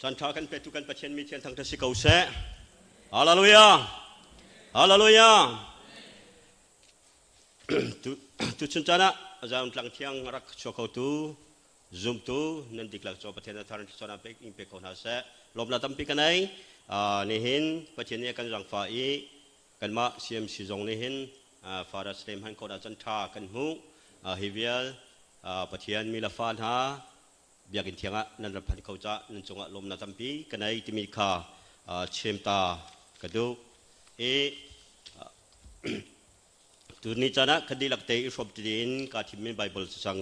Chan ṭha kan petu kan Pathian mi thian thangṭhat si ko seh. Hallelujah. Hallelujah. Tu chun caan ah azam tlang thiang rak chuak kho tu zumtu nan diklak cu Pathian a thar thluachuah pek in pe kho hna seh. Lawmnak tampi ka nei. Nihin Pathian nih a kan zangfah i kanmah CMC zong nih hin Father's Day hman khawh chan ṭha kan hmuh. Hi vial Pathian mi le fa hna biakinn thiang ah nan rak phan kho cah nan cungah lawmnak tampi ka nei timi kha chim ta ka duh. I tuni caan ah ka dihlak te i hrawm ti in kaa thimmi Bible cacang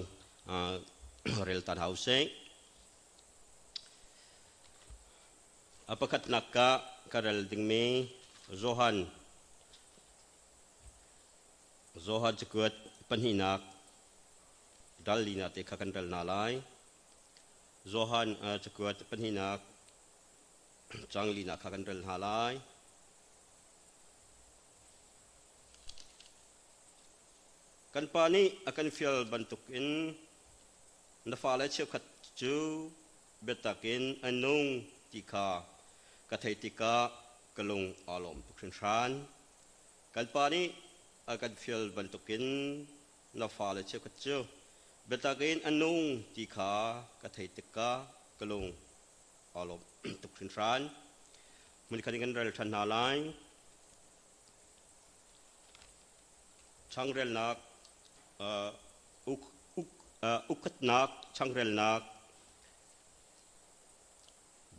rel ta hna usih. A pakhatnak ka ka rel dingmi Johan Johan cakuat pahnihnak dal lina te kha kan rel hna lai. Johan cakuat pahnihnak cang lina kha kan rel hna lai. Kan pa nih a kan fial bantukin na fale cheukhat cu biatak in an nung ti kha ka theih tikah ka lung aa lawm tuk hringhran. Kan pa nih a kan fial bantukin na fale cheukhat cu biatak in an nung ti kha ka theih tikah ka lung aa lawm tuk hringhran. Hmunkhat in kan rel ṭhan hna lai. Changrelnak uk, uk, ukhatnak changrelnak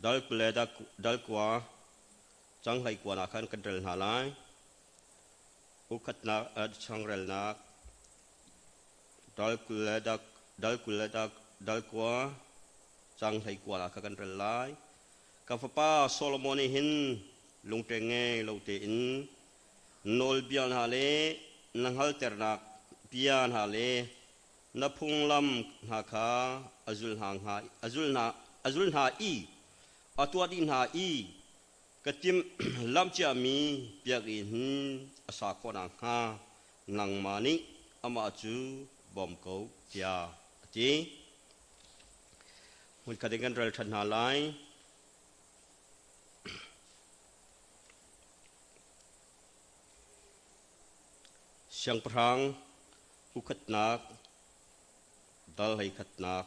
dal kule dal kua canghlei kua na khan kan rel hna lai. Ukhatnak changrelnak dal kule dal kule dal kua canghlei kua na kha kan rel lai. Ka fapa Solomon nih hin lungṭeng ngei lo tein nawlbia hna le na hngalternak bia hna le na phunglam hna kha a zul hna hnga a zul hna a zul hna i a tuah dih hna i ka timh lamhciami biakinn hin a sa khawh nakhnga nangmah nih amah cu bawm ko tiah a ti. Hmunkhat in kan rel ṭhan hna lai. Siangpahrang ukhatnak dal hleikhatnak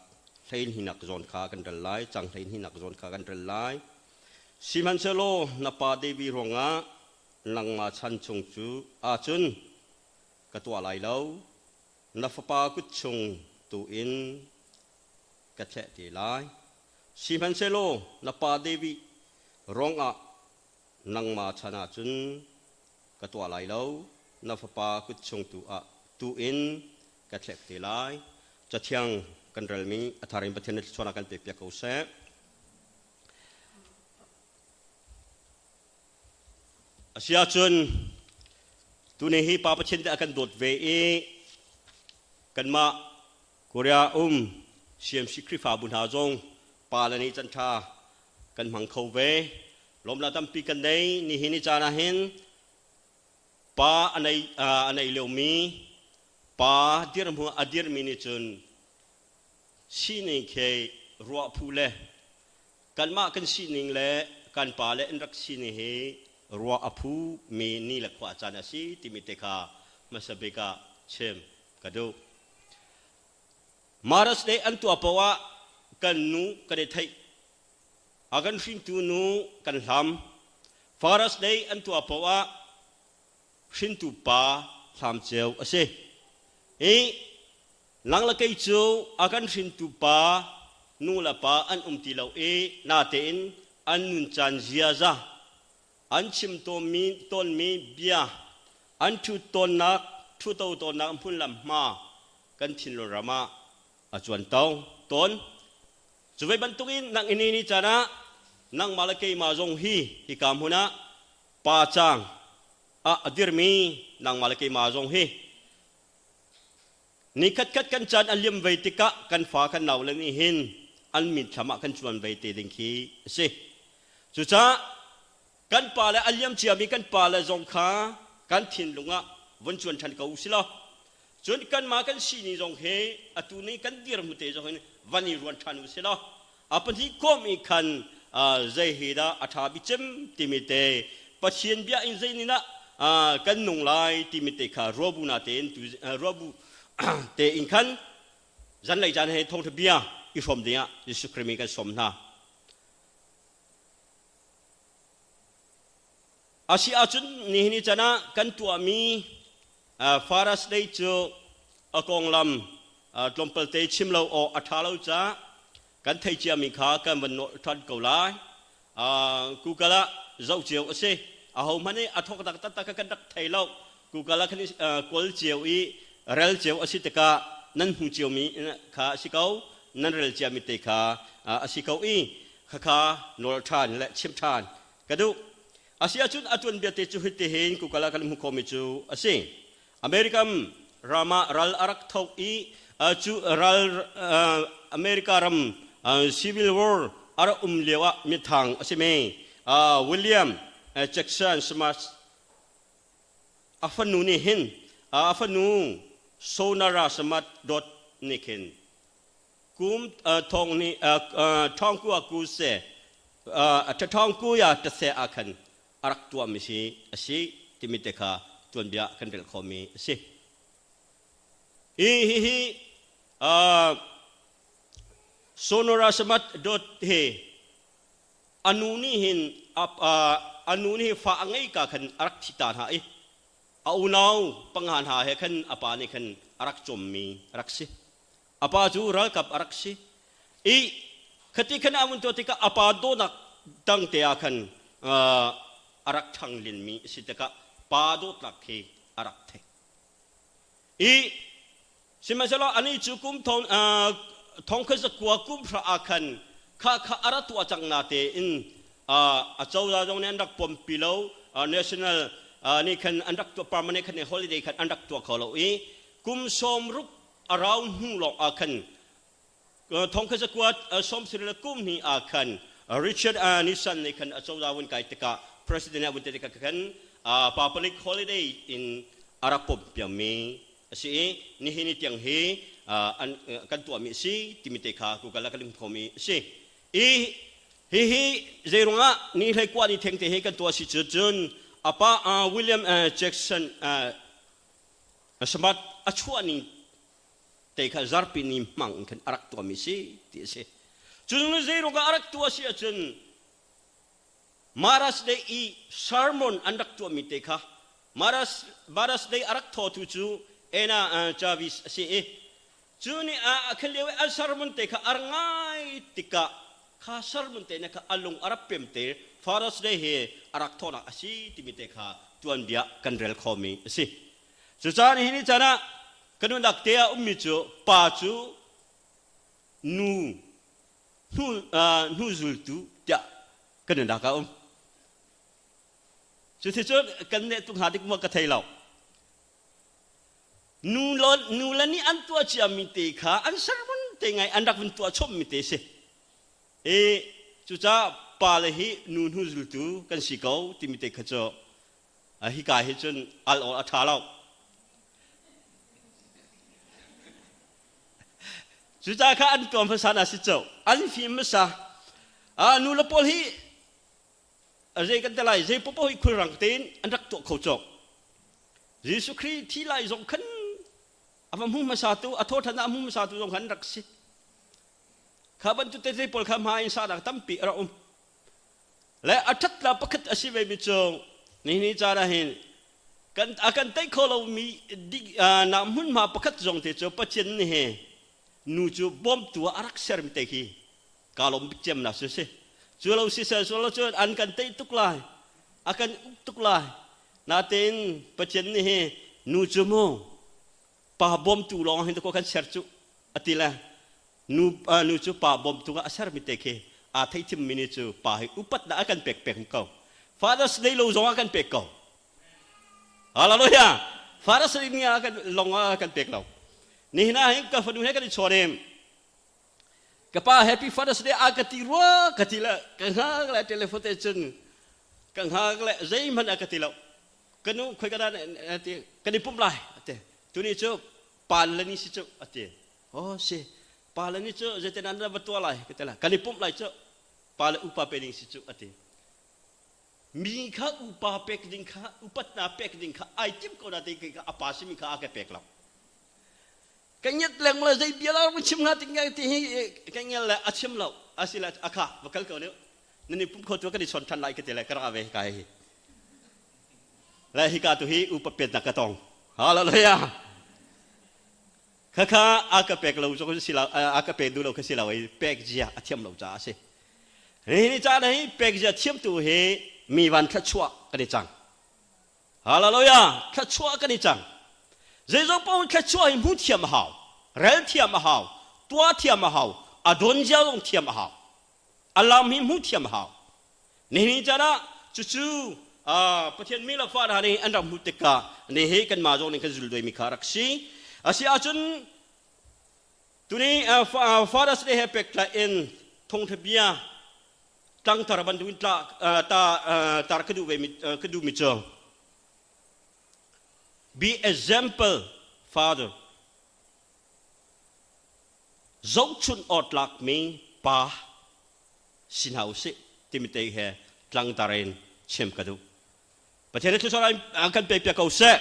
hleihnih zawn kha kan rel lai, cang hleihnih zawn kha kan rel lai. Sihmanhsehlaw na pa David ruangah nangmah chan chung cu ahcun ka tuah lai lo, na fapa kut chung tu in ka thleh te lai. Sihmanhsehlaw na pa David ruangah nangmah chan ahcun ka tuah lai lo, na fapa kut chung tu ah tu in ka thlek te lai. Cathiang kan relmi a thar in Pathian na thluachuahnak kan pekpiak ko seh. Asiahcun tuni hi Pa Pathian nih a kan dawt ve i kanmah Korea um CMC Khrihfabu hna zong pa le nih can ṭha kan hmang kho ve. Lawmnak tampi kan nei. Nihin ni caan ah hin pa a nei a nei liomi pa dirhmun a dirmi nih cun sining khi ruah phu le kanmah kan sining le kan pa le an rak sining hi ruah a phu mi ni le khua caan a si timi te kha hmasa bik ah chim ka duh. Mother's Day an tuah paoh ah kan nu kan i theih. A kan hringtu nu kan hlam. Father's Day an tuah paoh ah hrintu pa hlam cio a si. I nang le kei cu a kan hrintu pa nu le pa an um ti lo i natein an nuncan ziaza an chim tawnmi tawnmi bia an ṭhut tawnnak ṭhuto tawnnak hmun lam hma kan thinlung ram ah a cuan to tawn. Cu ve bantukin nang ini ni caan ah nangmah le keimah zong hi hika hmun ah pa caang ah a dirmi nangmah le keimah zong hi ni khatkhat kan caan a liam ve tikah kan fa kan nau le nih hin an mitthlam ah kan cuan ve te ding khi a si. Cucaah kan pa le a liam ciami kan pa le zong kha kan thinlung ah vun cuan ṭhan ko usih law cun kanmah kan sining zong hi atu ni kan dirhmun te zong hin van i ruan ṭhan usih law a pahnih kawm i khan. Zei hi dah a ṭha bik cem timi te Pathian bia in zei nih dah kan nung lai timi te kha ruabu na tein ruabu tein khan zanlei caan he thawngṭha bia i hrawm dingah Jesuh Khrih min kan sawm hna. Asi ahcun nihin ni can ah kan tuahmi Father's Day cu a konglam tlawmpal te chim lo awk a ṭha lo caah kan thei ciami kha kan van nolh ṭhan ko lai. Google ah zoh cio a si. Ahohmanh nih a thawk tak taktak kha kan rak thei lo. Google ah khan kawl cio i rel cio a si tikah nan hmu ciomi kha a si ko. Nan rel ciami te kha a si ko i khakha nawl ṭhan le chim ṭhan ka duh. Asiahcun a tuanbia te cu hitihin Google ah kan hmuh khawhmi cu a si. American ram ah ral a rak tho i cu ral America ram Civil War a rak um lio ah mithang a simi William Jackson Smith a fanu nih hin a fanu Sonara Smart dot nih khin kum thong nih thongkua ku se ṭhathawngkuya ṭase ah khan a rak tuahmi si a si timi te kha tuanbia kan rel khawhmi a si. Hi hi hi Sonora Samat dot hi anu nih hin anu nih fa a ngei ka khan a rak thi ta hna i a unau panga hna he khan a pa nih khan a rak cawmmi a rak si. A pa cu ralkap a rak si. I khati khan a vun tuah tikah a pa dawtnak dang te ah khan a rak ṭhang linmi a si tikah pa dawtnak khi a rak thei. I sihmanhsehlaw anih cu kum thong thong khat zakua kum hra ah khan kha kha a ra tuah cang na tein a cozah zong nih an rak pompi lo national nih khan an rak tuah permanent khan holiday khan an rak tuah kho lo i kum sawm ruk a rau hnu lawng ah khan thongkhat zakuat sawmsarih le kum hnih ah khan Richard Nixon nih khan a cozah vun kai tikah president a vun ti tikah khan public holiday in a rak pom piangmi a si i nihin ni tiang hi an kan tuahmi a si timi te kha Google ah kan hmuh khomi a si. I hihi zeiruangah ni hlei kua ni theng te hi kan tuah si cu cun apa William Jackson Sabbath a chuah ning te kha zarpi ni hmang in khan a rak tuahmi si ti a si. Cun zeiruangah a rak tuah si ahcun Maras Day i sermon an rak tuahmi te kha Maras, Maras Day a rak thawtu cu Anna Jarvis a si i cu ni ah a khan lio i an sermon te kha a rak ngai tikah kha sermon te nih kha a lung a rak pem te Father's Day hi a rak thawhnak a si timi te kha tuanbia kan rel khawhmi a si. Cucaah nihin ni caan ah kan nunnak te ah ummi cu pa cu nu hnu, hnu zultu tiah kan nunnak ah um. Cuticun kan neh tuk hna dik maw ka thei lo. Nu nu le nih an tuah ciami te kha an sermon te ngai an rak vun tuah chommi te si. I cucaah pa le hi nu hnu zultu kan si ko timi te kha cu hika hi cun al awl a ṭha lo. Cucaah kha an tuam hmasa na si co. An fim hmasa. Nu le pawl hi zei kan te lai zei popo hi khulrang tein an rak tuah kho cawk. Jesuh Khrih thi lai zong khan a va hmu hmasa tu a thawṭhan ah a hmu hmasa tu zong khan rak si. Kha bantuk tete pawl kha hma in sahnak tampi a rak um. Le a ṭhatnak pakhat a si vemi cu nihin caan ah hin kan a kan tei kho lomi nak hmunhma pakhat zong te cu Pathian nih hi nu cu bawmtu ah a rak sermi te khi kaa lawm bik cem nak cu si. Cu lo si sel sual lo cun an kan tei tuk lai, a kan uk tuk lai. Natein Pathian nih hi nu cu mu pa bawmtu lawng hin ko kan ser cu a ti le nu nu cu pa bawmtu ah a sermi te khi aa theithimmi nih cu pa hi upatnak a kan pek pek ko. Father's Day lo zong ah kan pek ko. Hallelujah. Father's Day ni ah kan long ah kan pek lo. Nihin ah hin ka fanu he kan i chawn em. Ka pa Happy Father's Day a ka ti rua ka ti le ka hngak le telephone te cun ka hngak le zeihmanh a ka ti lo. Ka nu khoi ka dah ti kan i pumh lai a ti. Tuni cu pa le ni si cu a ti. Oh si pa le ni cu zeitin an va tuah lai ka ti la kan i pumh lai cu. Pa le upa pe ding si cu a ti. Mi kha upa pek ding kha upatnak pek ding kha ai tim ko na te kha a pa simi kha a ka pek lo. Ka ngiat lengmang le zei bia la rak chim hnga ti ti hi ka ngel le a chim lo asile a kha va kal ko ne nan i pum kho tu kan i chon than lai ka ti le ka rak ve ka hi le hika tu hi upa pet na ka tong. Hallelujah. Khakha a ka pek lo zong si lo a ka pe duh lo kha si lo i pek zia a thiam lo caah a si. Hi ni caan hi pek zia thiamtu hi mi van thluachuah kan i cang. Hallelujah! Thluachuah kan i cang. Zeizong paoh thluachuah hi hmu thiam a hau, rel thiam a hau, tuah thiam a hau, a don zia zong thiam a hau. A lam hi hmu thiam a hau. Nihin caan ah cucu Pathian mi le fa hna nih an rak hmuh tikah nihi kanmah zong nih kan zul duaimi kha rak si. A si ahcun tuni Father's Day he pektlai in thawngtha bia tlangtar bantukin tla ta tar ka duh ve mi ka duh mi cu be example father zohchunh awtlak mi pa si hna usih timi te he tlangtar in chim ka duh. Pathian nih thluachuah in kan pek piak ko seh.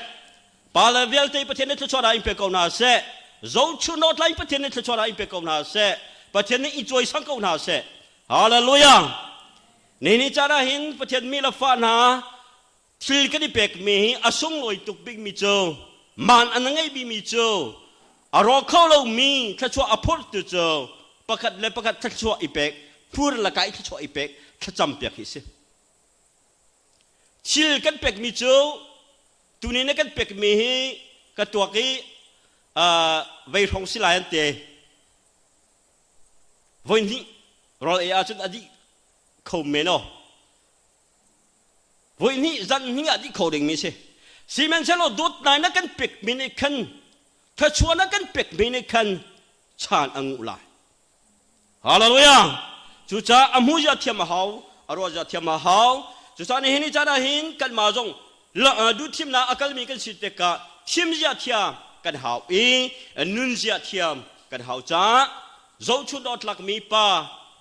Pa le vialte Pathian nih thluachuah in pe ko hna seh. Zohchunh awtlai Pathian nih thluachuah in pe ko hna seh. Pathian nih i cawisang ko hna seh. Hallelujah. Ni ni caan ah hin Pathian mi le fa hna thil kan i pekmi hi a sunglawi tuk bikmi cu man an ngei bimi cu a rawk kho lomi thluachuah a phurtu cu pakhat le pakhat thluachuah i pek phur lakah i thluachuah i pek thlacam piak hi si thil kan pekmi cu tuni na kan pekmi hi ka tuak i vei hrong si lai an te voi hnih rawl ei ahcun a dih kho men aw Voihnih zan hnih ah dih kho dingmi si. Sihmanhsehlaw dawtnak na kan pekmi nih khan thluachuah na kan pekmi nih khan chan a nguh lai. Hallelujah! Cucaah a hmu zia thiam a hau, a ruah zia thiam a hau. Cucaah nihin ni caan ah hin kanmah zong duhthimnak a kalmi kan si tikah thim zia thiam kan hau i nun zia thiam kan hau caah zohchunh awtlakmi pa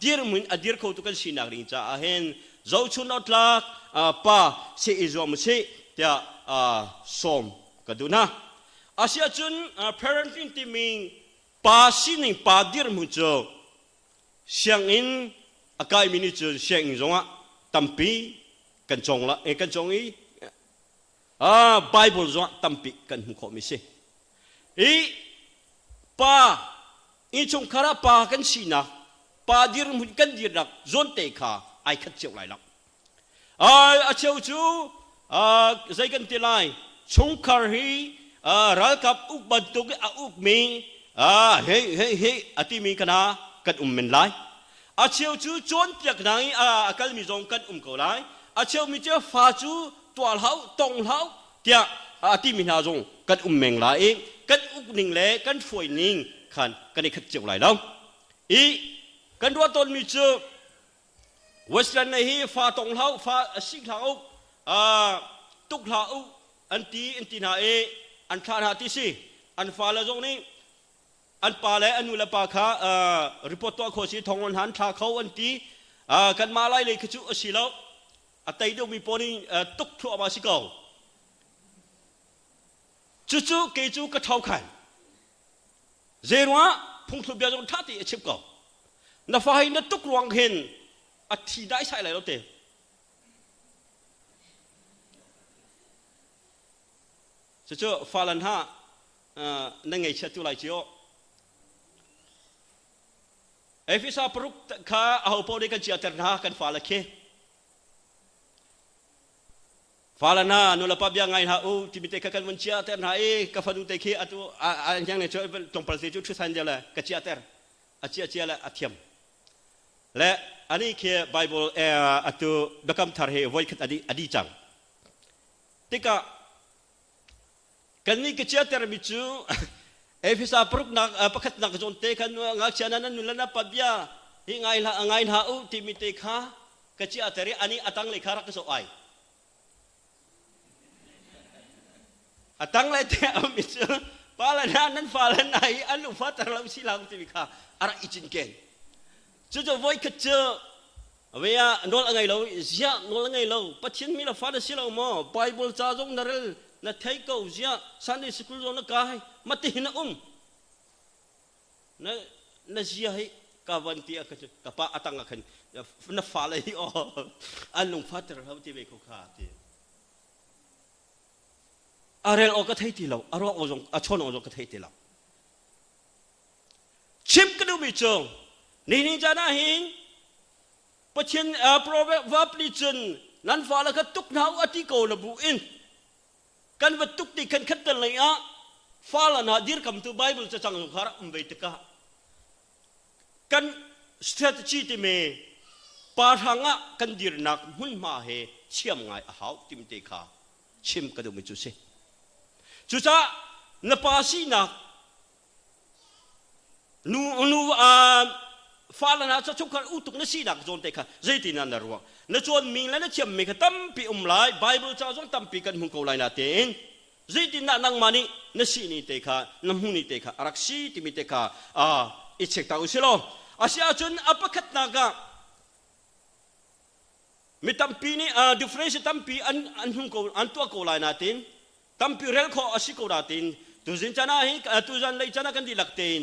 dirhmun a dir khotu kan sinak ding caah hin zohchunh awtlak pa si i zuam usih tiah sawm ka duh hna. Asiahcun parenting timi pa sining pa dirhmun cu sianginn a kaimi nih cun sianginn zongah tampi kan cawng la kan cawng i Bible zongah tampi kan hmuh khawhmi si. I pa innchungkhar ah pa kan sinak pa dirhmun kan dirnak zawnte kha ai khat cio lai lo. A cheu cu zei kan ti lai chungkhar hi ralkap uk bantuk i a ukmi hei hei hei a timi kana kan um men lai. A cheu cu cawnpiaknak i a kalmi zong kan um ko lai. A cheu mi cu fa cu tuah hlah tong hlah tiah a timi hna zong kan um meng lai i kan ukning le kan hruaining khan kan i khat cio lai lo. I kan ruah tawnmi cu Western lei hi fa tong hlah fa sik hlah u tuk hlah u an ti an ti hna i an thlah hna ti si an fale zong nih an pa le an nu le pa kha report tuah khawh si thong an han thla kho an ti kanmah lai lei khi cu a si lo a tei deuhmi pawl nih tuk thluahmah si ko cucu kei cu ka ṭho khan zeiruangah phungthluk bia zong ṭha te a chim ko na fa hi na tuk ruang hin a thi dai sai lai lo te cucu falan ha na ngeichia tu lai cio Efesa paruk kha aho paoh nih kan chiahter hna kan fale khi fale hna nulepa bia ngai hna u timi te kha kan vun chiahter hna i ka fanu te khi atu a hniang ne cu tlawmpal te cu ṭhusan deuh le ka chiahter a chia chia le a thiam le ani khi Bible atu biakam thar hi voikhat adi adi cang tikah Kannih ka chiatermi cu Efesa paruknak pakhatnak zawn te khan ngakchia nan nu le na pa bia hi ngai hlah ngai hna u timi te kha ka chiater i ani a tanglei kha rak ka zoh ai. A tanglei te a ummi cu pa le hna nan fa le hna hi an ufa ter lo si lo timi kha a rak i cinken. Cucu voikhat cu. Ve ah nawl a ngei lo, ziah nawl a ngei lo. Pathian mi le fa na si lo maw? Bible ca zong na rel, na thei ko, ziah Sunday school zong na kai, matihin na um. Na na zia hi ka van ti ah ka pa atang ah khan na fale hi aw an lungfater hau ti ve ko kha ti. A rel aw ka thei ti lo, a ruak aw zong a chawn aw zong ka thei ti lo. Chim ka duhmi cu nihin caan ah hin Pathian proverb nih cun nan fale kha tuk hna u a ti ko na bu in kan va tuk ti khan khat tel lei ah fale hna dirkamtu Bible cacang zong kha rak um ve tikah kan strategy timi pa hrang ah kan dirnak hmunhma he thiam ngai a hau timi te kha chim ka duhmi cu si. Cucaah na pa sinak Nu nu fale hna cu chungkhar utuk na sinak zawn te kha zeitin na ruah na cawnmi le na thiammi kha tampi um lai Bible ca zong tampi kan hmu ko lai na tein zeitindah nangmah nih na sini te kha na hmuni te kha a rak si timi te kha i check ta u si law a si ahcun a pakhatnak ah mi tampi nih difference tampi an an hmu ko an tuah ko lai natin tampi rel khawh a si ko natin tuzin chan ah hin tuzan lei chan ah kan dihlak tein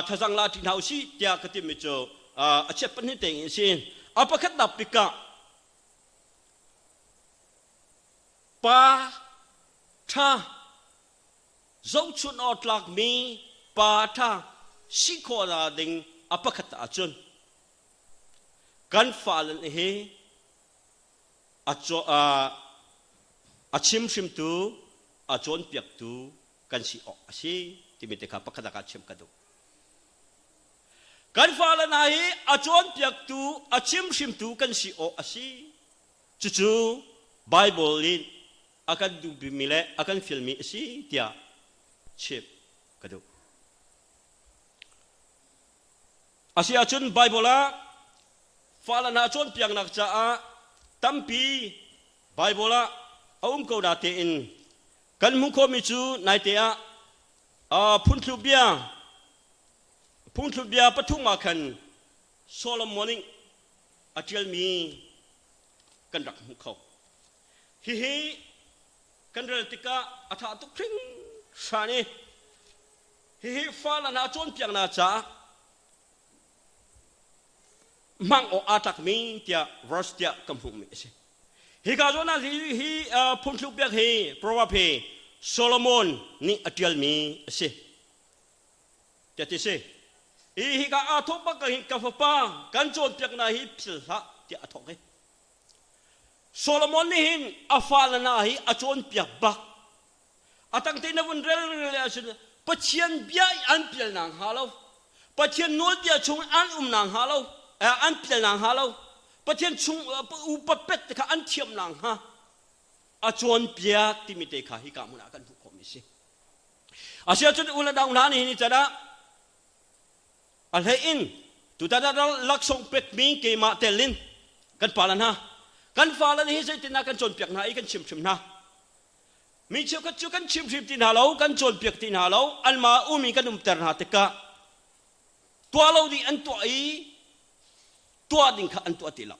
thazang la ṭi hna usih tiah ka timi cu a chiat pahnih tein in si a pakhatnak bik ah pa ṭha zohchun awk tlakmi pa ṭha si khawh ding a pakhat ahcun kan fale hi a chimhrimtu a cawnpiaktu kan si awk a si timi te kha pakhat ah chim ka duh. Kan fale hna hi a cawnpiaktu a chimhrimtu kan si awk a si. Cucu Bible in a kan duhmi le a kan fialmi a si tiah chim ka duh. Asi ahcun Bible ah fale hna cawnpiaknak caah tampi Bible ah a um ko na tein kan hmuh khawhmi cu naite ah phunthlu bia phungthlu bia pathum ah khan Solomon nih a ṭialmi kan rak hmuh kho. Hihi kan rel tikah a ṭha tuk hringhran i hihi fale hna cawnpiaknak caah hmang awk aa tlakmi tiah verse tiah ka hmuhmi a si. Hika zawn ah hi, hi phungthluk biak hi proverb hi Solomon nih a ṭialmi a si. Tiah ti si. Hi hika aa thawk bak hin ka fapa kan cawnpiaknak hi phil hlah tiah a thawk hi. Solomon nih hin a fale hna hi a cawnpiak bak. A tangte na vun rel rel ahcun Pathian bia i an pial nak hnga lo Pathian nawlbia chung an um nak hnga lo an pial nak hnga lo Pathian chung upa pet te kha an thiam nak hnga a cawnpiak timi te kha hika hmun ah kan hmuh khawhmi si. Asiahcun u le nau hna nih hi can ah a hlei in tutan ah laksawng pekmi keimah tel in kan pale hna kan fale hi zeitindah kan cawnpiak hna i kan chimhrim hna Mi cheukhat cu kan chimhrim ti hna lo, kan cawnpiak ti hna lo, anmah umi kan umter hna tikah tuah lo ding an tuah i tuah ding kha an tuah ti lo.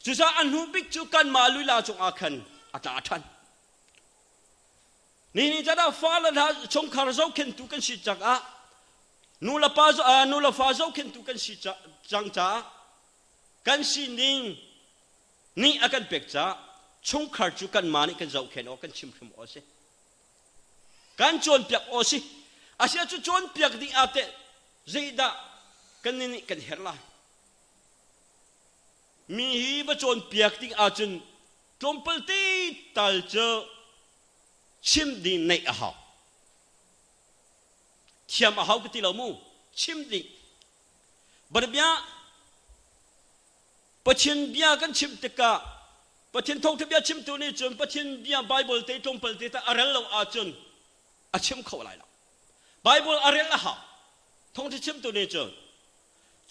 Cucaah a hnu bik cu kanmah lila cungah khan a tla ṭhan. Nihin caan ah fale hna chungkhar zohkhenhtu kan si caah nu le pa nu le fa zohkhenhtu kan si cang caah kan sining nih a kan pek caah chungkhar cu kanmah nih kan zohkhenh awk kan chimhrim awk a si kan cawnpiak awk a si asiah cu cawnpiak ding ah teh zeidah kan nih kan herh lai mi hi va cawnpiak ding ahcun tlawmpal te tal cu chim ding neih a hau thiam a hau ka ti lo mu chim ding Barbia Pathian bia kan chim tikah Pathian thawngtha bia chimtu nih cun Pathian bia Bible te tlawmpal te a rel lo ahcun a chim kho lai lo. Bible a rel a hau. Thawngtha chimtu nih cun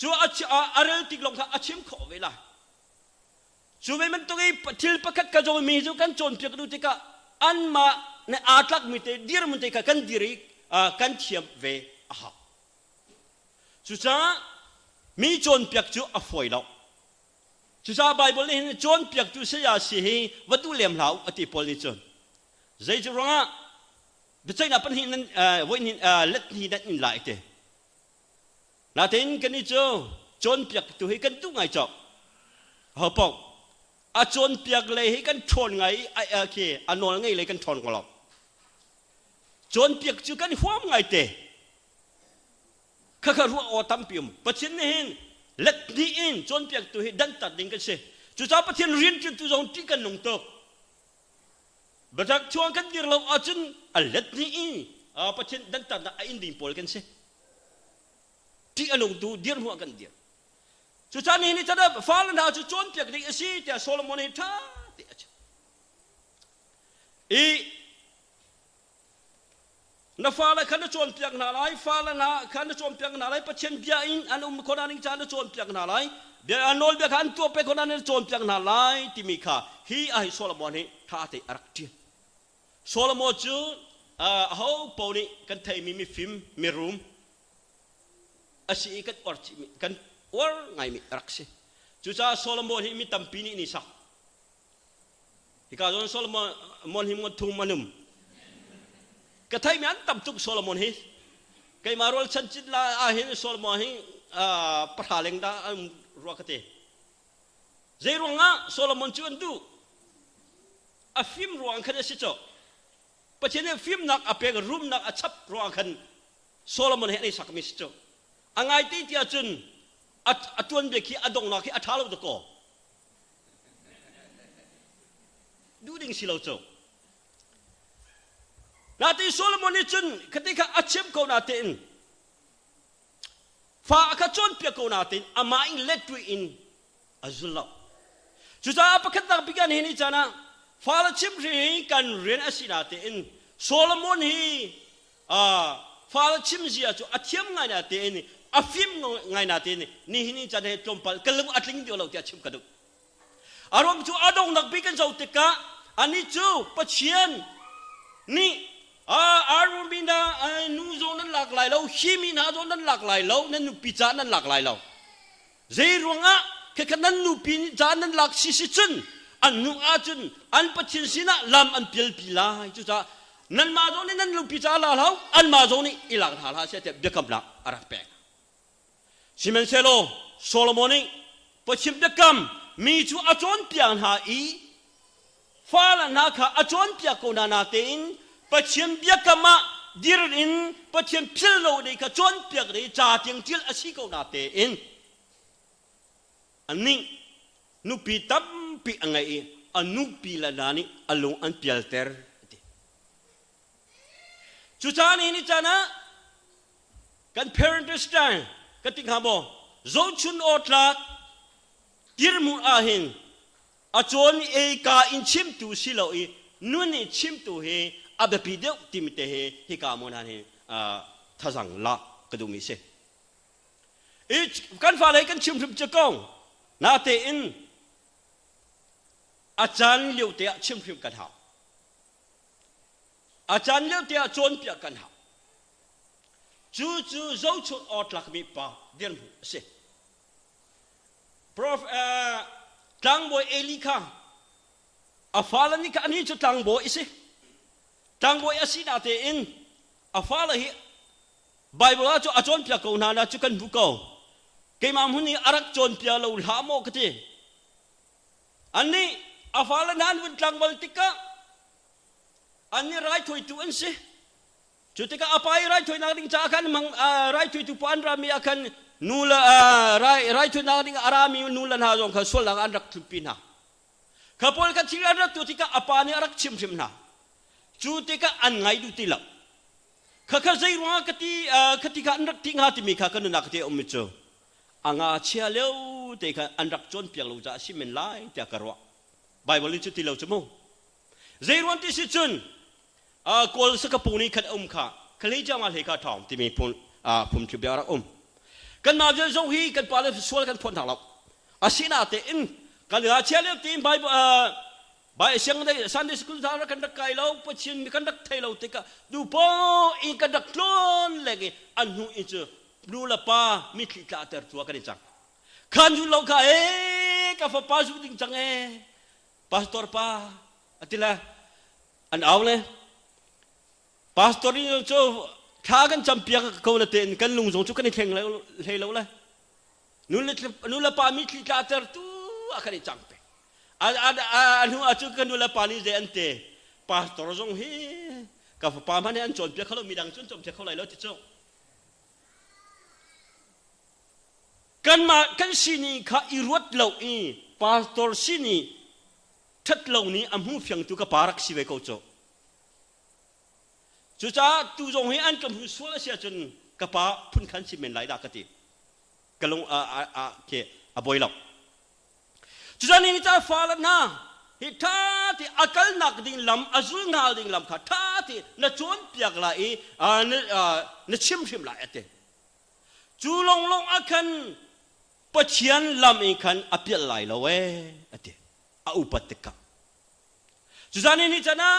cu a rel tik lawng kha a chim khawh ve lai. Cu ve bantuk i thil pakhat ka mi cu kan cawnpiak duh tikah anmah nih aa tlakmi te dirhmun te kha kan dir i kan thiam ve a hau. Cucaah mi cawnpiak cu a fawi lo. Cucaah Baibal nih hin cawnpiaktu saya si hi va duh lem hlah u a ti pawl nih cun. Zei cu ruangah biaceihnak pahnih nan voi hnih let hnih nan in lai te. Natein kannih cu cawnpiaktu hi kan duh ngai cawk. Ho paoh a cawnpiak lei hi kan ṭhawn ngai i khi a nawl ngei lei kan ṭhawn ko lo. Cawnpiak cu kan huam ngai te. Khakha ruah aw tampi um. Pathian nih hin let hnih in cawnpiaktu hi dantat ding kan si. Cucaah Pathian rianṭuantu zong ṭih kan nung tuk. Biatak chuang kan dir lo ahcun a let hnih in Pathian dantatnak a in ding pawl kan si. Ṭih a nungtu dirhmun ah kan dir. Cucaah nihin ni chan ah fale hna cu cawnpiak ding a si tiah Solomon hi ṭha te a chim. I Na fale kha na cawnpiak hna lai, fale hna kha na cawnpiak hna lai, Pathian bia in an um khawh ning ca na cawnpiak hna lai, bia nawlbia kha an tuah pek khawh na cawnpiak hna lai timi kha hi a hi Solomon hi ṭha te a rak ṭial. Solomon cu aho paoh nih kan theimi mifim, mirum a si i kan uar chihmi, kan uar ngaimi a rak si. Cucaah Solomon hi mi tampi nih an i sak. Hika zawn Solomon hi ngot thum an um. Ka theimi an tam tuk Solomon hi. Keimah rual chan cit la ah hin Solomon hi pahra leng dah an rua ka ti. Zei ruangah Solomon cu an duh? A fim ruang khan a si cawk. Pathian nih fimnak a pek, rumnak a chap ruang khan Solomon hi an i sakmi si cu. A ngai ti tiah cun a tuanbia khi a donghnak khi a ṭha lo dakaw. Duh ding si lo cu. Natin Solomon nih cun khati kha a chim ko natein fa a kha cawnpiak ko natein amah in let in a zul lo. Cucaah pakhatnak bik ah nihin ni caan ah fale chim hi kan rian a si natein Solomon hi fale chim zia cu a thiam ngai natein a fim ngai natein nihin ni caan he tlawmpal ka lung a tling deuh lo tiah chim ka duh. A ruang cu a donghnak bik kan zoh tikah anih cu Pathian nih Aaron mi hna nu zong nan lak lai lo, hi mi hna zong nan lak lai lo, nan nupi caah nan lak lai lo. Zei ruangah khekha nan nupi nih ca nan lak si si cun an hnu ahcun an Pathian sinah lam an pialpi lai. Cucaah nanmah zong nih nan nupi ca la hlah anmah zong nih i lak hna hlah seh tiah biakamnak a rak pek. Sihmanhsehlaw Solomon nih Pathian biakam mi cu a cawnpiak hna i fale hna kha a cawnpiak ko hna natein Pathian biakam ah dir in Pathian philh lo ding kha cawnpiak ding ca tiang ṭial a si ko natein anih nupi tampi a ngei i a nupi le hna nih a lung an pialter a ti. Cucaah nihin ni caan ah kan parent style ka ti hnga maw zohchun aw tlak dirhmun ah hin a cawn ei ka in chimtu si lo i nun i chimtu hi a biapi deuh timi te hi hika maw hna hi thazang la ka duhmi si i kan fale kan chim hrim cu ko natein a caan lio te ah chim hrim kan hau a caan lio te ah cawnpiak kan hau cu cu zohchun aw tlakmi pa dirhmun a si Prof. Tlangbawi Eli kha a fale nih kha anih cu tlangbawi a si. Tlangbawi a si natein a fale hi Bible ah cu a cawnpiak ko hna na cu kan hmu ko. Keimah hmun i a rak cawnpiak lo hlah maw ka ti. Annih a fale hna an vun tlangval tikah annih raithawitu an si. Cu tikah a pa i raithawinak ding caah khan mang raithawitu pa an rami ah khan nu le raithawinak ding a rami nu le hna zong kha sualnak an rak tlunpi hna. Kha pawl kha thil an rak tu tikah a pa nih a rak chimhrim hna. Cu tikah an ngai duh ti lo. Kha kha zei ruangah ka ti ka ti kha an rak ti hnga timi kha ka nunnak te a ummi cu a ngakchia lio te kha an rak cawnpiak lo caah a si men lai tiah ka ruah. Bible nih cu ti lo cu mu. Zei ruang ti si cun Kawl sakapu nih khat a um kha khalei chiang hlei kha ṭhawng timi phun phun bia rak um. Kanmah vial zong hi kan pale sual kan phawt hna lo. Asinatein kan ngakchia lio tein Bible Bai siang dei Sunday school hna kan rak kai lo Pathian mi kan rak thei lo tikah tu po in kan rak tlon leng i an hnu in cu nu le pa mitthli tla ter tu kan i cang. Khan zun lo kha e Ka fapa zu ding cang ee. Pastor pa a ti le an au le pastor nih cu thla kan campiak ko na tein kan lung zong cu kan i thleng hlei lo le nu le pa mi thli tla ter tu a kan i cang pe a hnu ah cu ka nu le pa nih zei an te pastor zong hi ka fapa hmanh hi an cawnpiak kho lo mi dang cu an cawnpiak kho lai lo ti cu Kanmah kan sining kha i ruat lo i pastor sining ṭhat lo nih a hmu fiangtu ka pa rak si ve ko cu. Cucaah tu zong hi an ka hmu sual a si ahcun ka pa phun khan si men lai dah ka ti. Ka lung a, a, a, ke a buai lo. Cucaah ni ca fale hna hi ṭha ti a kalnak ding lam a zul hna ding lam kha ṭha ti na cawnpiak lai i na chim hrim lai a ti. Cu lawnglawng ah khan Pathian lam in khan a pial lai lo ee a ti. A upat tikah. Cucaah ni can ah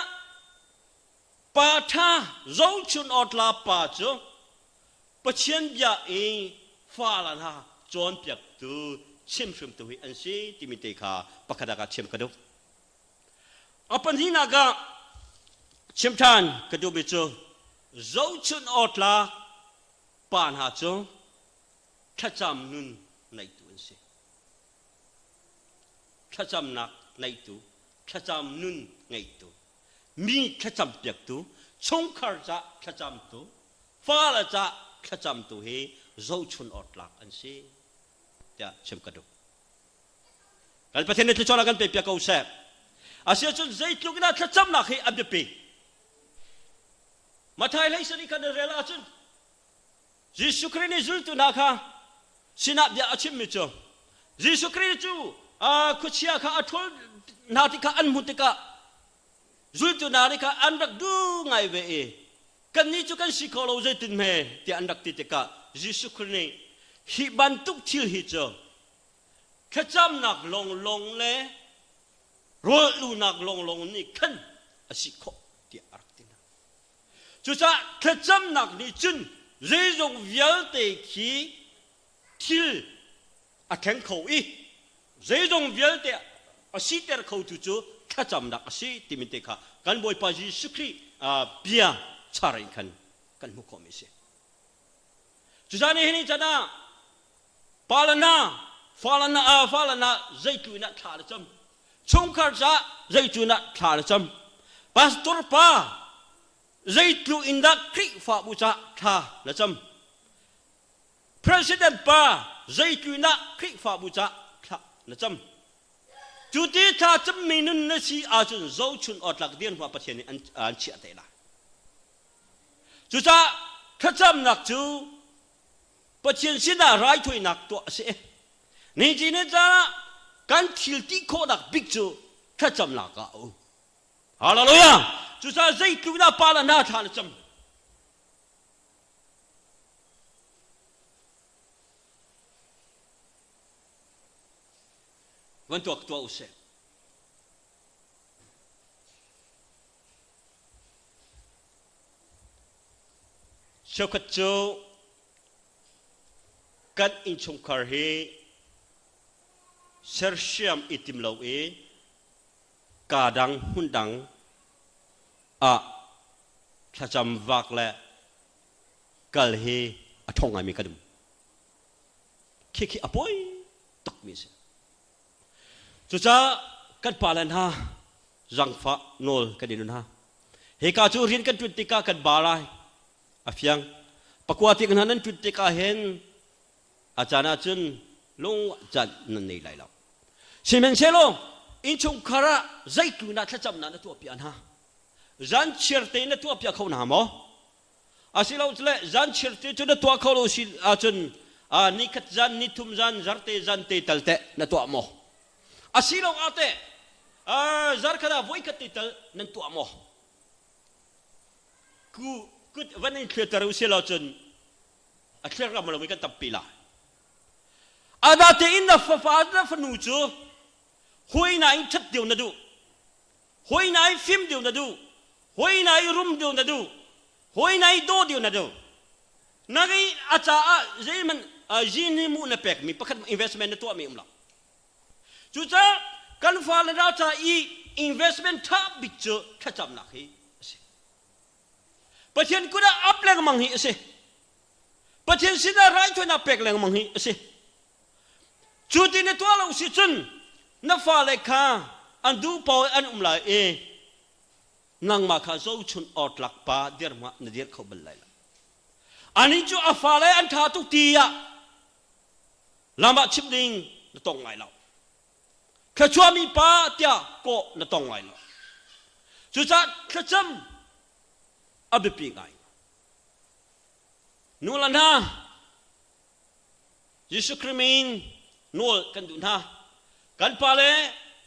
pa ṭha zohchun awtla pa cu Pathian bia i fale hna cawnpiaktu chimhrimtu hi an si timi te kha pakhat ah chim ka duh. A pahnihnak ah chim ṭhan ka duhmi cu zohchunh awtlak pa hna cu thlacam nun neitu an si. Thlacamnak neitu, thlacam nun ngeitu, mi thlacam piaktu, chungkhar ca thlacamtu, fale ca thlacamtu hi zohchun awtlak an si tiah chim ka duh. Kan Pathian nih thluachuah kan pe piak ko seh. Asiahcun zeitluk in thlacamnak hi a biapi. Mathai hlei sari khan rel ahcun Jesuh Khrih nih zultu hna kha sinah bia a chimmi cu Jesuh Khrih cu khuachia kha a ṭhawl hna tikha an hmuh tikah zultu hna nih kha an rak duh ngai ve i kannih cu kan si kho lo zeitin hme tiah an rak ti tikah Jesuh Khrih nih hi bantuk thil hi cu Thlacamnak lawnglawng le rawllunak lawnglawng nih khan a si khawh tiah a rak ti hna. Cucaah thlacamnak nih cun zeizong vialte khi thil a thleng kho i zeizong vialte a siter khotu cu thlacamnak a si timi te kha kan Bawipa Jesuh Khrih bia char in khan kan hmuh khawhmi a si. Cucaah nihin chan ah Palana, falana, falana zeitu in ah thla na cam. Chungkhar caah zeitu in ah thla na cam. Pastor pa zeitu in dah Khrihfabu caah thla na cam. President pa zeitu in ah Khrihfabu caah thla na cam. Cu ti thla cammi nun na si ahcun zohchun awtlak dirhmun ah Pathian nih an chiah te lai. Cucaah thlacamnak cu Pathian sinah raithawinak tuah a si. Nihin ni caan ah kan thil ti khawhnak bik cu thlacamnak ah a um. Hallelujah! Cucaah zeitluk dah pa le hna thla na cam. Van tuak tuah usih. Cheukhat cu kan innchungkhar hi sersiam i tim lo i kaa dang hmun dang ah thlacam vak le kal hi a ṭhawng ngaimi kan um. Khikhi a poi tukmi a si. Cucaah kan pale hna zangfah nawl kan in hna. Hika cu rian kan ṭuan tikah kan ba lai. A fiang. Pakua tik hna nan ṭuan tikah hin a caan ahcun lung caan nan nei lai lo. Sihmanhsehlaw innchungkhar ah zeitu na thlacamnak na tuahpiak hna? Zan chiar te na tuahpiak kho hna maw? Asilole zan chiar te cu na tuah kho lo si ahcun nikhat zan, nithum zan, zarte zan te tal teh na tuah maw? Asiloah teh zarkhat ah voikhat te tal nan tuah maw? Ku kut van in thliarter u sih law cun a thliar ngam lomi kan tampi lai. Ada tein na fapa na fanu cu hoi na in ṭhat deuh na duh. Hoi na i fim deuh na duh. Hoi na i rum deuh na duh. Hoi na i daw deuh na duh. Na i a caah zeihmanh zin hi mu na pekmi pakhat investment na tuahmi um lo. Cucaah kan fale hna ca i investment ṭha bik cu thlacamnak hi a si. Pathian kut ah ap lengmang hi a si. Pathian sinah raithawinak pek lengmang hi a si. Cu ti na tuah lo si cun na fale kha an duh paoh an um lai i nangmah kha zohchun awtlak pa dirhmun ah na dir kho bal lai lo. Anih cu a fale an ṭha tuk ti ah lam ah chim ding na tong lai lo. Thluachuahmi pa tiah kawh na tong lai lo. Cucaah thlacam a biapi ngai. Nu le hna, Jesuh Khrih min nawl kan duh hna. Kan pale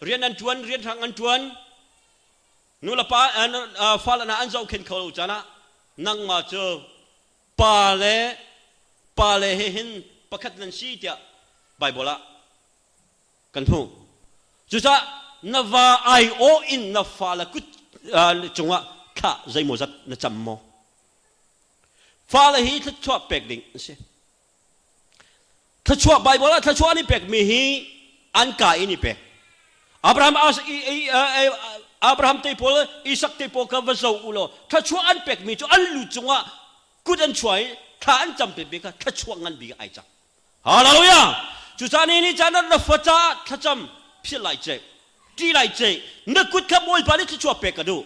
rian an ṭuan, rian hrang an ṭuan. Nu le pa fale hna an zohkhenh kho lo caan ah nangmah cu pa le pale he hin pakhat nan si tiah Baibal ah kan hmuh. Cucaah na va aiawh in na fale kut cungah thla zeimawzat na cam maw? Fale hi thluachuah pek ding an si. Thluachuah Baibal ah thluachuah an i pekmi hi an ka in i pek. Abraham Abraham te pawl Isak te pawl kha va zoh u law thluachuah an pekmi cu an lu cungah kut an chuah i thla an cam pekmi kha thluachuah ngan bik ai cang. Hallelujah! Cucaah ni ni caan na fa caah thlacam philh lai ceh, ṭih lai ceh, na kut kha Bawipa nih thluachuah pek ka duh.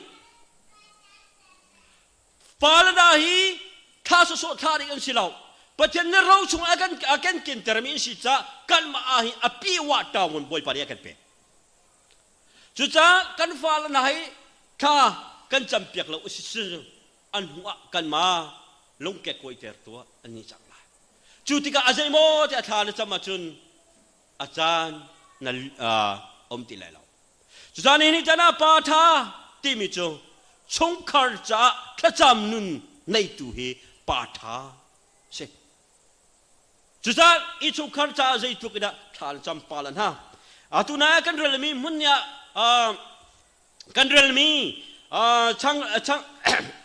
Fale hna hi thla sawsawh thla ding an si lo. Pathian nih ro chung a kan a kan kentermi an si caah kanmah ah hin a piwa taung in Bawipa nih a kan pek. Cucaah kan fale hna hi thla kan campiak lo a si an hnu ah kanmah lungkek kuaiter tuah an ni cang lai. Cu tikah a zeimaw tiah thla na cam ahcun a caan na um ti lai lo. Cucaah ni caan ah pa ṭha timi cu chungkhar caah thlacam nun neitu hi pa ṭha si. Cucaah i chungkhar caah zeitluk in dah thla an cam pa le hna. Atu nai ah kan relmi hmun nih ah kan relmi chang chang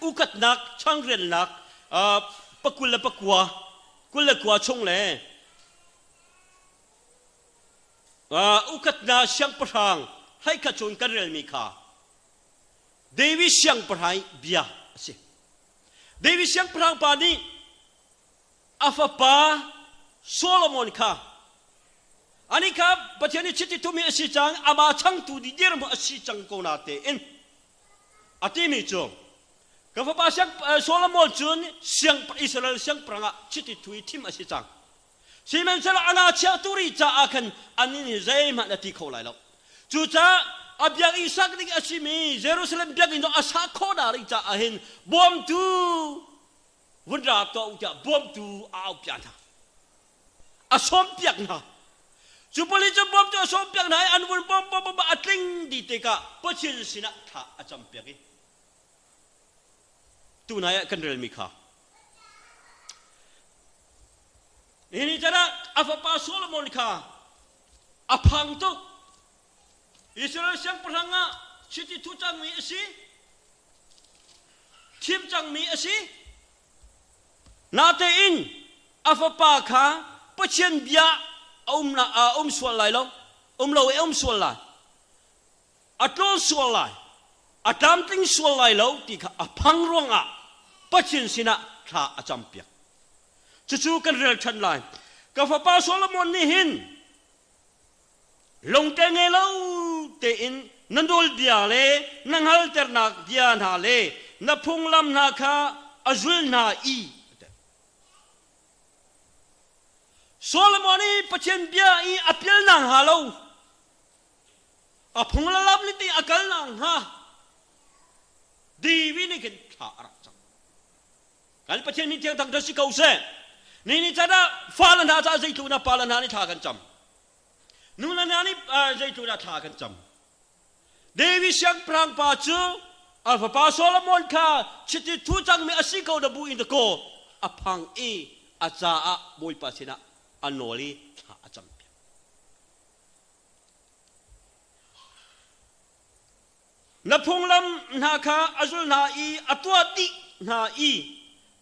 ukatnak changrelnak pakul le pakua 29 chung le Ukatnak siangpahrang hleikhat chung kan relmi kha David siangpahrang bia a si. David siangpahrang pa nih a fapa Solomon kha ani kha Pathian nih chiti thumi a si cang amah changtu di dirhmun a si cang ko na tein a timi cu ka fapa siang Solomon cun siang Israel siangpahrang ah chiti thu i thim a si cang Sihmanhsehlaw a ngakchia turi caah khan annih nih zeihmanh a ti kho lai lo. Cucaah a biakinn sak ding a simi Jerusalem biakinn zong a sak khawh dah rih caah hin bawmtu vun ra tuah u tiah bawmtu a aupiak hna. A sawmpiak hna. Cu pali cu bawmtu a sawmpiak hna i an vun bawm bawm bawm a tling dih tikah Pathian sinah thla a campiak i tunai ah kan relmi kha Nihin chan ah a fapa Solomon kha a phang tuk. Israel siangpahrang ah chiti thu cangmi a si, thim cangmi a si. Natein a fapa kha Pathian bia a um, a um sual lai lo, um lo i a um sual lai. A tlawl sual lai, a tlamtling sual lai lo ti kha a phang ruangah Pathian sinah thla a campiak. Cucu kan rel ṭhan lai. Ka fapa Solomon nih hin lungte ngei lo tein na nawlbia le na hngalternak bia hna le na phunglam hna kha a zul hna i Solomon i Pathian bia i a pialnak hnga lo a phung le lam nih a kal nak hnga David nih khin thla a rak cam. Kan Pathian min thiang thangṭhat si ko seh. Ni ni can ah fale hna caah zeitluk na pale hna nih thla kan cam. Nu le hna nih zeitluk dah thla kan cam. David siangpahrang pa cu a fapa Solomon kha chiti thu cangmi a si ko na bu in dakaw a phang i a caah Bawipa sinah a nawl i thla a campiak. Na phunglam hna kha a zul hna i a tuah dih hna i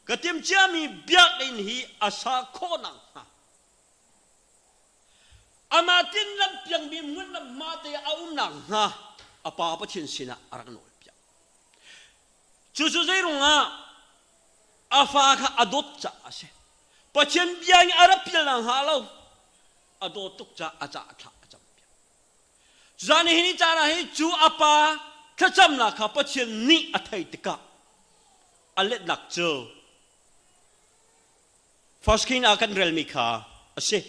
ka timhciami biakinn hi a sa khawh nakhnga. Amah tinlam piangmi hmunlam hma te a umnak hnga a pa Pathian sinah a rak nawl piak. Cucu zeirungah a fa kha a dawt caah a si. Pathian bia in a rak pial nak hnga lo a dawt tuk caah a caah thla a cam piak. Cucaah nihin ni caan ah hi cu a pa thlacamnak kha Pathian nih a theih tikah a letnak cu First King ah kan relmi kha a si.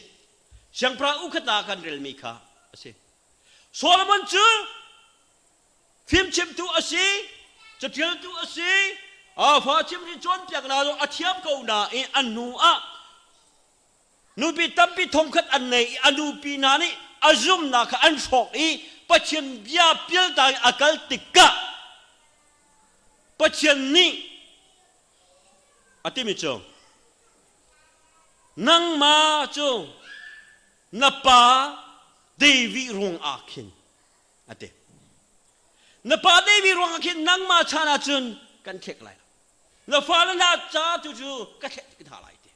Siangpahrang ukhat ah kan relmi kha a si. Solomon cu fimchimtu a si, caṭialtu a si, a fa chimhri cawnpiaknak zong a thiam ko nain a hnu ah nupi tampi thongkhat an nei i a nupi hna nih a zumnak kha an hrawk i Pathian bia pialtak in a kal tikah Pathian nih a timi cu nangmah cu na pa David ruang ah khin a ti. Na pa David ruang ah khin nangmah chan ah cun kan thlek lai lo. Na fale hna ca tu cu ka thlek hna lai ti.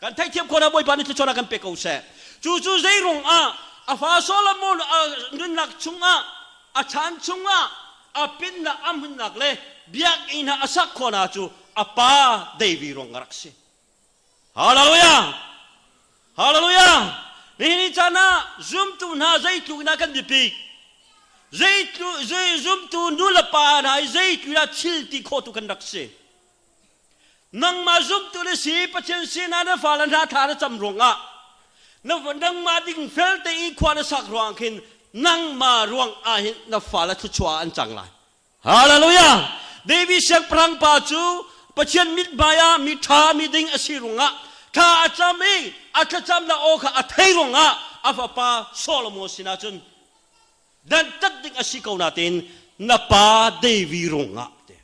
Kan theihthiam khawh Bawipa nih thluachuah kan pe ko seh. Cu cu zei ruang ah a fa Solomon a nunnak chungah a chan chungah a pinnak a hmunnak le biakinn ah a sak khawhnak cu a pa David ruang a rak si. Hallelujah! Hallelujah! Nihin ni caan ah zumtu hna zeitluk in dah kan biapit? Zeitluk zei zumtu nu le pa hna i zeitluk in dah thil ti khawhtu kan rak si? Nangmah zumtu na si Pathian sinah na fale hna thla na cam ruangah na nangmah ding fel te i khua na sak ruang khin nangmah ruang ah hin na fale thluachuah an cang lai. Hallelujah! David siangpahrang pa cu Pathian mithmai ah mi ṭha mi ding a si ruangah thla a cam i a thlacamnak aw kha a thei ruangah a fapa Solomon sinah cun dantat ding a si ko nain na pa David ruangah te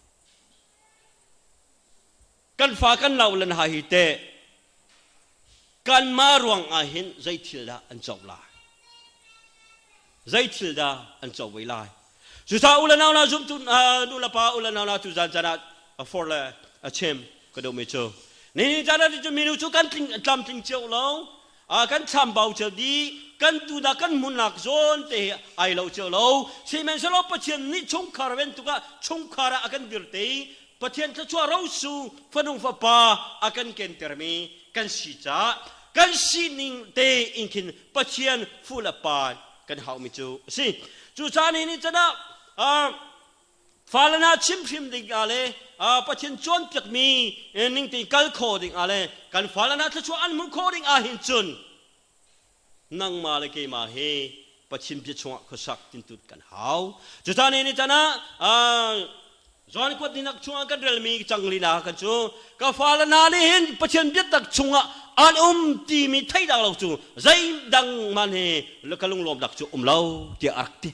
Kan fa kan lau lan ha hi teh kanmah ruang ah hin zei thil dah an co lai? Zei thil dah an co ve lai? Cucaah u le nau na zumtu nu le pa u le nau na tu zan caan ah for le a chim ka duhmi cu nihin caan ah cu minu cu kan tling tlamtling cio lo kan chambau cio dih kan tunak kan hmunnak zawn te hi ai lo cio lo sihmanhsehlaw Pathian nih chungkhar bantuk ah chungkhar ah a kan dir te Pathian thluachuah rosu fanung fapa a kan kentermi kan si caah kan sining te in khin Pathian fu le pa kan haumi cu a si. Cucaah ni can ah fale hna chimhrim ding ah le Pathian cawnpiakmi ning tein kal khawh ding ah le kan fale hna thluachuah an hmuh khawh ding ah hin cun nangmah le keimah hi Pathian bia chungah khuasak tintut kan hau. Cucaah ni can ah John kuat ninak chungah kan relmi changlina kan cu ka fale hna nih hin Pathian biatak chungah an um timi theih lo cu zeidang man hi ka lunglawmnak cu um lo tiah a rak ti.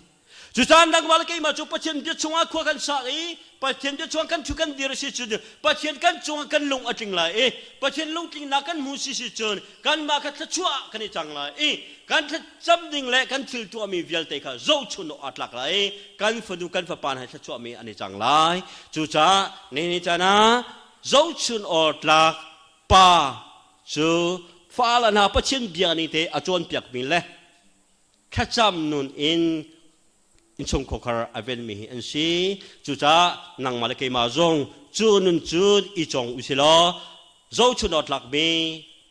Cucaah nangmah le keimah cu Pathian bia chungah khua kan sak i Pathian bia chungah kan thu kan dir si cun Pathian kan cungah kan lung a tling lai i Pathian lungtlingnak kan hmu si si cun kanmah kha thluachuah kan i cang lai i kan thlacam ding le kan thil tuahmi vialte kha zohchun awk aa tlak lai i kan fanu kan fapa hna thluachuahmi an i cang lai. Cucaah ni caan ah zohchun awk tlak pa cu fale hna Pathian bia ning te a cawnpiakmi le thlacam nun in innchungkhar a venmi hi an si. Cucaah nangmah le keimah zong cu nun cun i cawng u si law zohchun awk tlakmi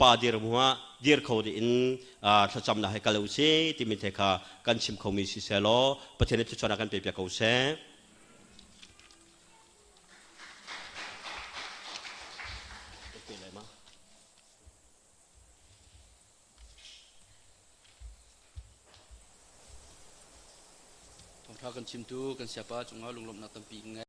pa dirhmun ah dir kho ding in thlacamnak he kal u si timi te kha kan chim khomi si seh law Pathian nih thluachuahnak kan pe piak ko seh. Thawngṭha kan chimtu kan siapa cungah lunglawmhnak tampi ka ngei.